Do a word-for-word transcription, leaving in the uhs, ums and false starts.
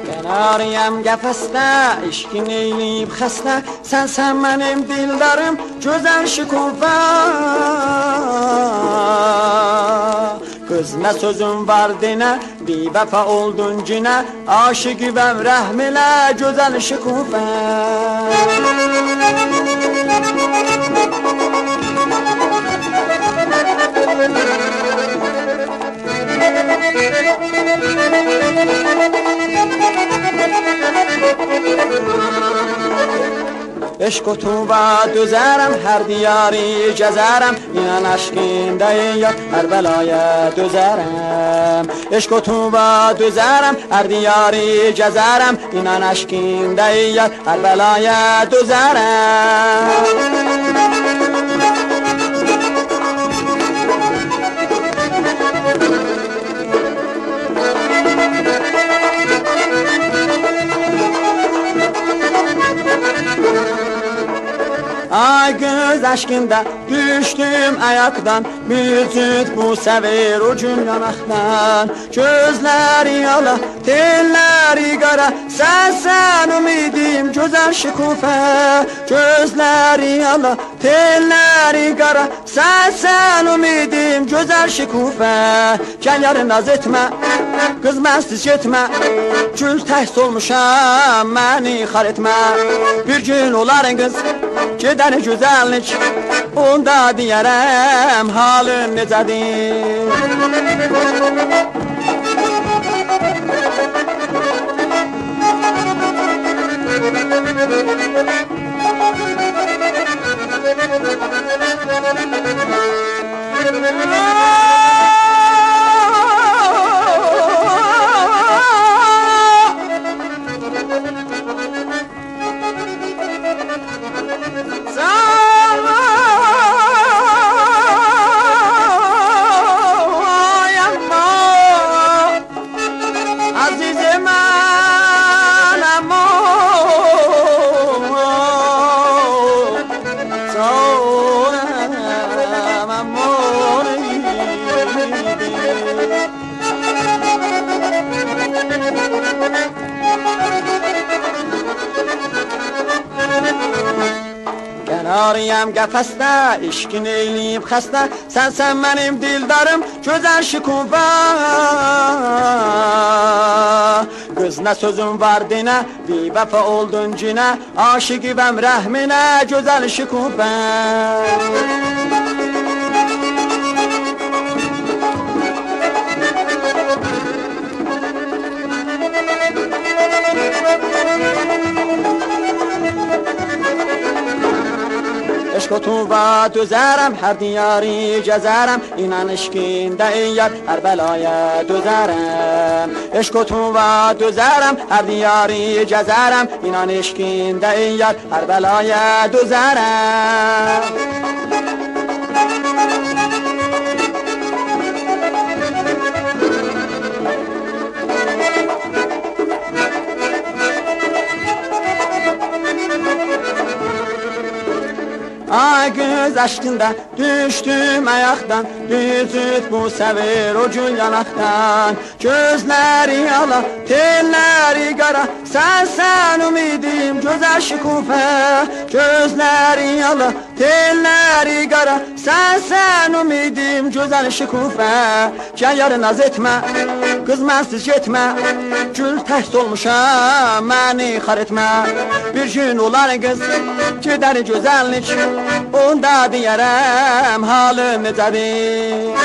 کناریم قفسده، عشقین ائیله‌ییب خسته، سنسن منیم دلداریم، گؤزل شکوفه. قیز، نه سؤزون وار دئنه، بی‌وفا اولدون گینه، عاشقیوم، رحم ائله، گؤزل شکوفه. عشق اوتووا دؤزرم، هر دیاری گزرم، اینان عشقینده ای یار، هر بلایا دؤزرم. عشق اوتووا دؤزرم، هر دیاری گزرم، اینان عشقینده ای یار، هر بلایا دؤزرم. آی قیز، عشقینده دوشدوم آیاقدان، بیر جوت بوسه وئر او گول یاناقدان. گؤزلری آلا، تئللری قارا، سنسن امیدیم، گؤزل شکوفه. گؤزلری آلا، تئللری قارا، سنسن امیدیم، گؤزل شکوفه. گل یاری ناز ائتمه، قیز منسیز گئتمه، گول تک سولموشام، منی خوار ائتمه. بیر گون اولار قیز، گئدر گؤزللیک، اوندا دئیه‌رم حالین نئجه‌دیر. عزیز من، اما جانم، اما کناریم قفسده، عشقین ائیله‌ییب خسته، سنسن منیم دلداریم، گؤزل شکوفه. قیز، نه سؤزون وار دئنه، بی‌وفا اولدون گینه، عاشقیوم، رحم ائله، گؤزل شکوفه. عشق اوتووا دؤزرم، هر دیاری گزرم، اینان عشقینده ای یار، هر بلایا دؤزرم. عشق اوتووا دؤزرم، هر دیاری گزرم، اینان عشقینده ای یار، هر بلایا دؤزرم. آی قیز، عشقینده دوشدوم آیاقدان، بیر جوت بوسه وئر او گول یاناقدان. گؤزلری آلا، تئللری قارا، سنسن امیدیم، گؤزل شکوفه. گؤزلری آلا، تئللری قارا، سنسن امیدیم، گؤزل شکوفه. گل یاری ناز ائتمه، قیز منسیز گئتمه، گول تک سولموشام، منی خوار ائتمه. بیر گون اولار قیز، گئدر گؤزللیک، اوندا دئیه‌رم حالین نئجه‌دیر.